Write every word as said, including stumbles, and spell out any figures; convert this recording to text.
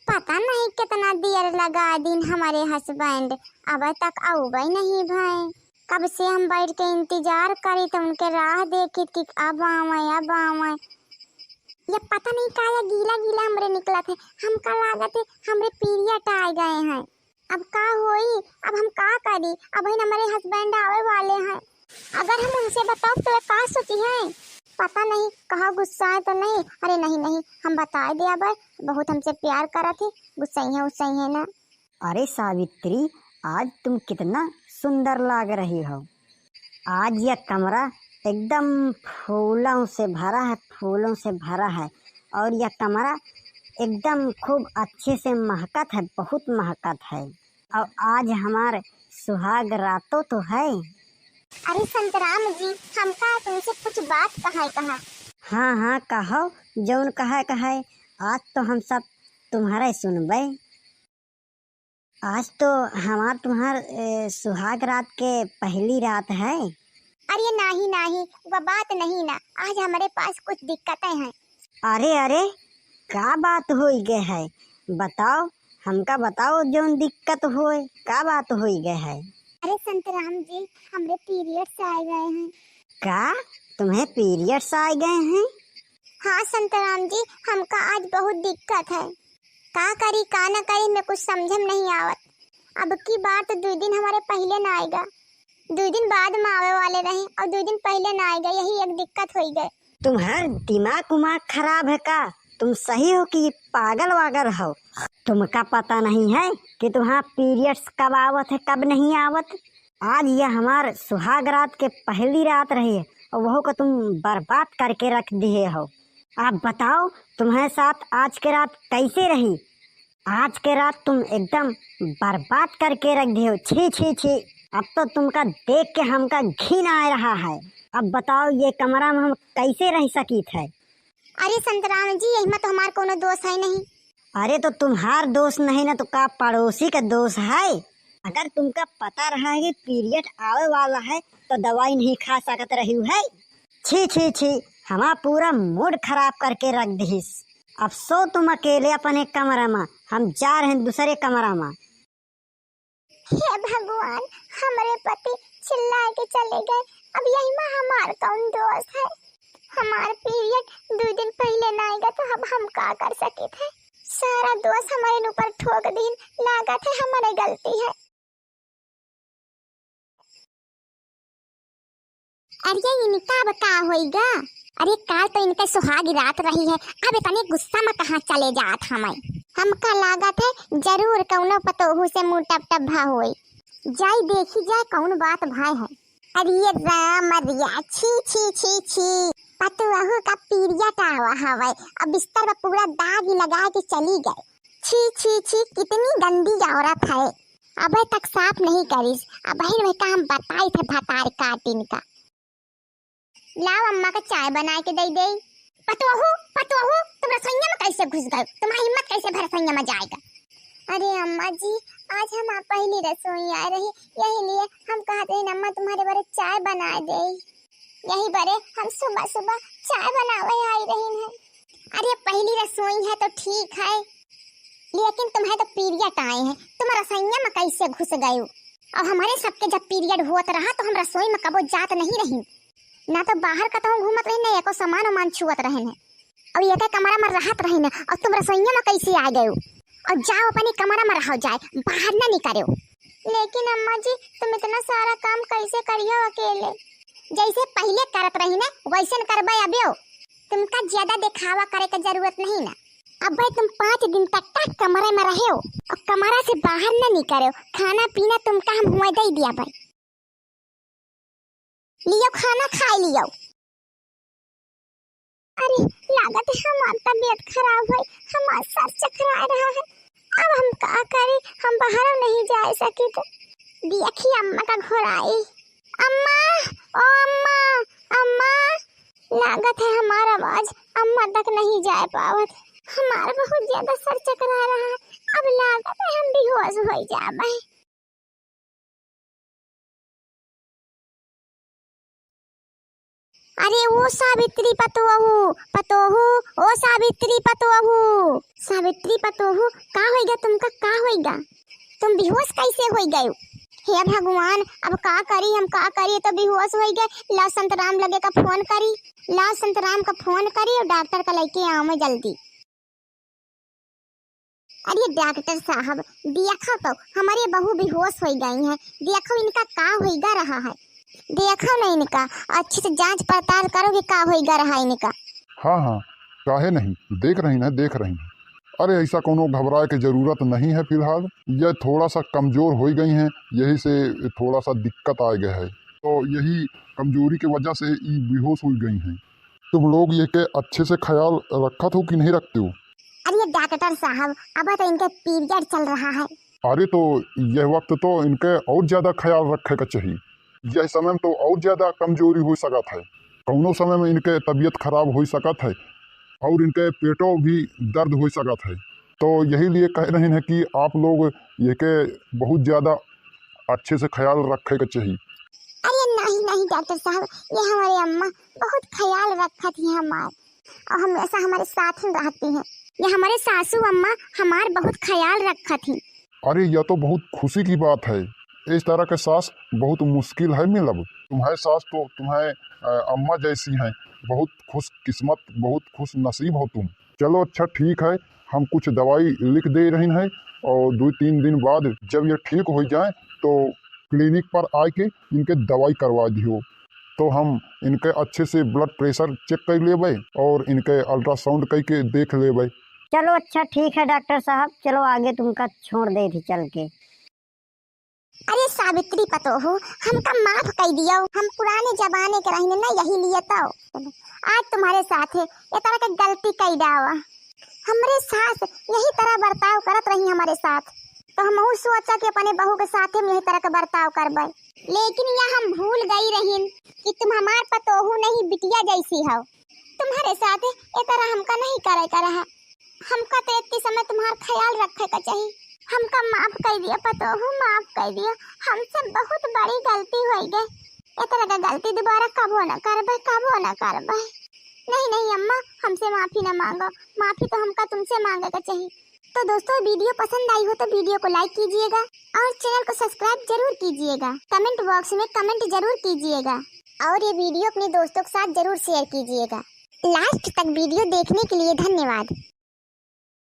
पता नहीं कितना देर लगा दिन हमरे husband, अब तक आउबे नहीं भए। कब से हम बैठ के इंतजार करी त उनके राह देखी कि अब आवे, अब आवे। ये पता नहीं का ये गीला गीला हमरे निकलत है, हमका लागत है हमरे period आ गए हैं। अब का होई, अब हम का करी? अब हमरे husband आवे वाले हैं, अगर हम उनसे बताओ तो ये का सोची हैं? पता नहीं कहाँ गुस्सा है तो नहीं। अरे नहीं नहीं, हम बताए दिया भाई, बहुत हमसे प्यार करत है, गुस्सई है उस्सई है ना। अरे सावित्री, आज तुम कितना सुंदर लाग रही हो। आज यह कमरा एकदम फूलों से भरा है, फूलों से भरा है। और यह कमरा एकदम खूब अच्छे से महकत है, बहुत महकत है। और आज हमार सुहाग रातों तो है। अरे संतराम जी, हमका तुमसे कुछ बात कहे कहा। हाँ हाँ, कहो, जौन कहे कहे, आज तो हम सब तुम्हारे सुनबे। आज तो हमार तुम्हार, ए, सुहाग रात के पहली रात है। अरे नाही नाही, वह बात नहीं ना, आज हमरे पास कुछ दिक्कतें हैं। अरे अरे, का बात होई गए है? बताओ, हमका बताओ जौन दिक्कत होए, का बात होई गए है? अरे संतराम जी, हमरे periods आ गए हैं। का? तुम्हें periods आ गए हैं? हाँ संतराम जी, हमका आज बहुत दिक्कत है। का करी का ना करी, मैं कुछ समझ में नहीं आवत। अब की बार तो दुई दिन हमरे पहिले ना आएगा, दुई दिन बाद में आवे वाले रहे और दुई दिन पहिले ना आएगा, यही एक दिक्कत होई गए। तुम्हार दिमाग उमाग खराब है का? तुम सही हो कि पागल वागल हो? तुमका पता नहीं है कि तुम्हार periods कब आवत है, कब नहीं आवत? आज यह हमार सुहाग रात के पहली रात रही है और वहू को तुम बर्बाद करके रख दिए हो। आप बताओ, तुम्हारे साथ आज के रात कैसे रही? आज के रात तुम एकदम बर्बाद करके रख दिए हो। छी छी छी, अब तो तुमका देख के हमका घिन आ रहा है। अब बताओ, ये कमरा में हम कैसे रह सकीत है? अरे संतराम जी, यही में तो हमार कोनो दोष है नहीं। अरे तो तुम्हार दोष नहीं ना, तो का पड़ोसी का दोष है? अगर तुमका पता रहा है कि period आवे वाला है तो दवाई नहीं खा सकत रही है। छी छी छी, हमार पूरा mood खराब करके रख दिहिस। अब सो तुम अकेले अपने कमरा में, हम जा रहे हैं दूसरे कमरा में। हे भगवान, हमरे पति चिल्ला के चले गए, अब यही में हमार कौन दोष है? हमार period दुई दिन पहिले ना आएगा तो अब हम का कर सकित है? सारा दोष हमारे ऊपर ठोक दीन, लागत है हमारे गलती है। अरे इनका अब का होइगा? अरे काल तो इनके सुहाग रात रही है, अब इतने गुस्सा में कहाँ चले जात हमें। हमका लागत है जरूर कौनो पतोहू से मुँह टप टप भा होई। जाई देखी जाए कौन बात भय है। अरे राम रिया, छी छी छी छी, पतोहू का period आवा हवे, अब बिस्तर पर पूरा दाग ही लगा के चली गए। छी छी छी, कितनी गंदी औरत है, अबे तक साफ नहीं करिस, अबहिन वही काम बताई थे भतार काटिन का। लाओ अम्मा का चाय बनाए के दे दे। पतोहू, पतोहू, तुम रसोइया में कैसे घुस गए? तुम्हारी हिम्मत कैसे भर रसोइया में जाएगा? अरे अम्मा जी, आज हम आप पहली रसोई आए रही, यही लिए हम कहत रही अम्मा तुम्हारे बरे चाय बनाए दे। यही बरे हम सुबह सुबह चाय बनावे आई रही हैं। अरे पहली रसोई है तो ठीक है, लेकिन तुम्हें तो period आए हैं, तुम रसोइया में कैसे घुस गए हो? और हमारे सबके जब period होत रहा तो हम रसोई में कबो जात नहीं रही, ना तो बाहर कतहूँ घूमत रही, ना एको सामान उमान छुअत रहे हैं। अब एक कमरा में रहत रही ना, और तुम रसोइया में कैसे आ गए हो? और जाओ अपने कमरा में रहो जाए, बाहर ना निकलो। लेकिन अम्मा जी, तुम इतना सारा काम कैसे करियो अकेले? जैसे पहले करत रही ना, वैसे न करबे अबेओ। तुमका ज्यादा दिखावा करे का जरूरत नहीं ना। अब भाई तुम पाँच दिन तक का कमरे में रहे हो और कमरा से बाहर न निकले हो। खाना पीना तुमका हम हुआ दे दिया भाई, लियो खाना खाए लियो। अरे लागत है हमार तबीयत खराब है, हमार सर चकरा रहा है। अब हम का करी, हम बाहर नहीं जा सकित। देखी अम्मा का घोड़ाई। अम्मा, ओ अम्मा, अम्मा, लागत है हमार आवाज अम्मा तक नहीं जा पावत। हमार बहुत ज्यादा सर चकरा रहा है, अब लागत है हम बेहोश हो जाबे। अरे ओ सावित्री पतोहू, पतोहू, ओ सावित्री पतोहू, सावित्री पतोहू, का होइगा तुमका, का होइगा? तुम बेहोश कैसे होई गए? हे भगवान, अब का करी हम, का करी, तो बेहोश होई गए। लाओ संतराम लगे का फोन करी, लाओ संतराम का फोन करी और डॉक्टर का लेके आओ मैं जल्दी। अरे डॉक्टर साहब, देखो तो, हमरे बहू बेहोश होई गई हैं। देखो इनका का होइगा रहा है, देखो ना इनका, अच्छे से जांच पड़ताल करो कि का होइगा रहा इनका। हाँ, हाँ, काहे नहीं, देख रही हैं, देख रही हैं। अरे ऐसा कोनो घबराए के जरूरत नहीं है फिलहाल, ये थोड़ा सा कमजोर होई गई हैं, यही से थोड़ा सा दिक्कत आ गया है। तो यही कमजोरी के वजह से ई बेहोश होई गई हैं। तुम लोग ये के अच्छे से ख्याल रखत हो कि नहीं रखते हो? अरे डॉक्टर साहब, अब तो इनके पीरियड चल रहा है। अरे तो यह वक्त तो इनके और ज्यादा ख्याल रखे का चाहिए। यह समय में तो और ज्यादा कमजोरी हो सकत है, कौनो समय में इनके तबीयत खराब हो सकत है और इनके पेटो भी दर्द हो सकत है। तो यही लिए कह रहे हैं कि आप लोग ये के बहुत ज्यादा अच्छे से ख्याल रखे का चाहिए। अरे नहीं, नहीं डॉक्टर साहब, ये हमारे अम्मा बहुत ख्याल रखत ही हमार, और हमेशा हमारे साथ ही रहती हैं। ये हमारे सासू अम्मा हमार बहुत ख्याल रखत ही। अरे, यह तो बहुत खुशी की बात है। इस तरह के सास बहुत मुश्किल है मिलब। तुम्हारे सास तो तुम्हारे, अ, अम्मा जैसी हैं। बहुत खुशकिस्मत, बहुत खुश नसीब हो तुम। चलो अच्छा ठीक है, हम कुछ दवाई लिख दे रही हैं और दो तीन दिन बाद जब ये ठीक हो जाए तो क्लिनिक पर आके इनके दवाई करवा दियो। तो हम इनके अच्छे से blood pressure check कर लेबे और इनके ultrasound करके देख लेबे। चलो अच्छा ठीक है डॉक्टर साहब, चलो आगे तुमका छोड़ दे थी चल के। अरे सावित्री पतोहू, हमका माफ कर दियो, हम पुराने जमाने के रहने ना, यही लिए तो आज तुम्हारे साथ है ये तरह के गलती कर डावा। हमरे सास यही तरह बर्ताव करत रही हमारे साथ, तो हमहू सोचा कि अपने बहू के साथ हम यही तरह के बर्ताव करबे, लेकिन यह हम भूल गई रहीन कि तुम हमार पतोहू नहीं, बिटिया जैसी हो। तुम्हारे साथ ए तरह हमका नहीं करे का रहा। हमका तो इतनी समय तुम्हार ख्याल रखे का चाहिए। हमका माफ कर दिया पतोहू, माफ कर दिया। हमसे बहुत बड़ी गलती हो गई। ए तरह का गलती दोबारा कबो न करबे, कबो न करबे। नहीं, नहीं अम्मा, हमसे माफी न मांगो। माफी तो हमका तुमसे मांगे का चाहिए। तो दोस्तों, video पसंद आई हो तो video को like कीजिएगा और channel को subscribe जरूर कीजिएगा। Comment box में comment जरूर कीजिएगा और ये video अपने दोस्तों के साथ जरूर share कीजिएगा। Last तक video देखने के लिए धन्यवाद।